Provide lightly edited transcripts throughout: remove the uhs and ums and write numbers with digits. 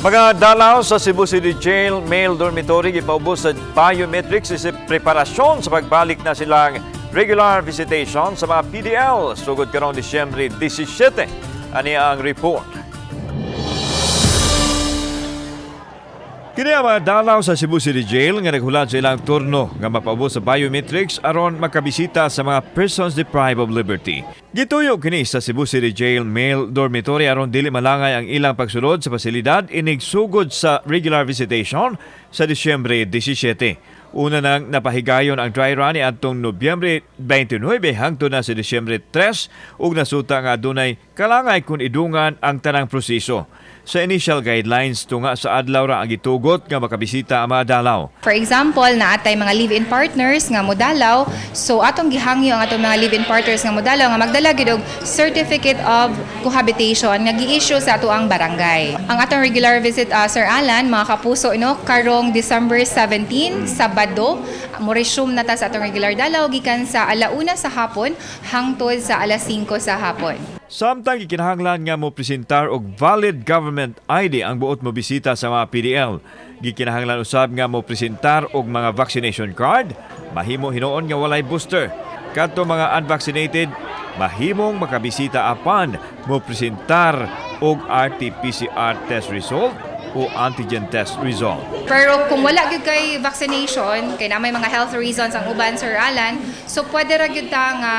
Mga dalaw sa Cebu City Jail Male Dormitory gipaubos sa biometrics isip preparasyon sa pagbalik na silang regular visitation sa mga PDL sugod karong Disyembre 17. Ani ang report. Kini ang mga dalaw sa Cebu City Jail nga naghulat sa ilang turno nga mapaubos sa biometrics aron makabisita sa mga persons deprived of liberty. Gituyo kini sa Cebu City Jail Male Dormitory aron dili malangay ang ilang pagsulod sa pasilidad inig sugod sa regular visitation sa Disyembre 17. Una nang napahigayon ang dry run ni atong Nobyembre 29 hangtod na sa Disyembre 3 ug nasuta nga adunay kalangay kung idungan ang tanang proseso. Sa initial guidelines, tunga sa adlaw ra ang gitugot nga makabisita ang mga dalaw. For example, naatay mga live-in partners nga modalaw. So atong gihangyo ang atong mga live-in partners nga modalaw nga magdala gid og certificate of cohabitation nga gi-issue sa atoang barangay. Ang atong regular visit, Sir Alan, mga kapuso, no, karong December 17, Sabado, mo resume na ta sa atong regular dalaw gikan sa alauna sa hapon hangtod sa alas 5 sa hapon. Samtang gikinahanglan nga mo presentar og valid government ID ang buot mo bisita sa mga PDL. Gikinahanglan usab nga mo presentar og mga vaccination card, mahimo hinuon nga walay booster. Kadto mga unvaccinated, mahimong makabisita apan mo presentar og RT-PCR test result o antigen test result. Pero kung wala gyud kay vaccination, kay na may mga health reasons ang uban, Sir Alan, so pwede ra gyud ta nga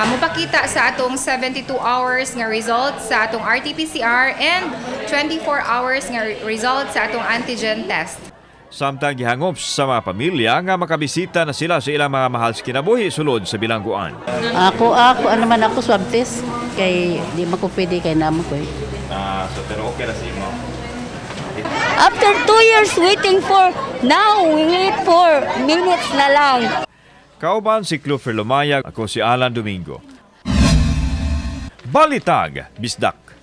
mopakita sa atong 72 hours nga result sa atong RT-PCR and 24 hours nga result sa atong antigen test. Samtang gihangop sa mga pamilya nga makabisita na sila sa ilang mga mahal sa kinabuhi sulod sa bilangguan. Ako, ano man ako, swab test. Kay, di man ko pwede kay namo ko eh. Ah, so pero okay ra sa imo. After 2 years waiting for, now we wait for minutes na lang. Kauban si Clofer Lumayag, ako si Alan Domingo. Balitag, Bisdak.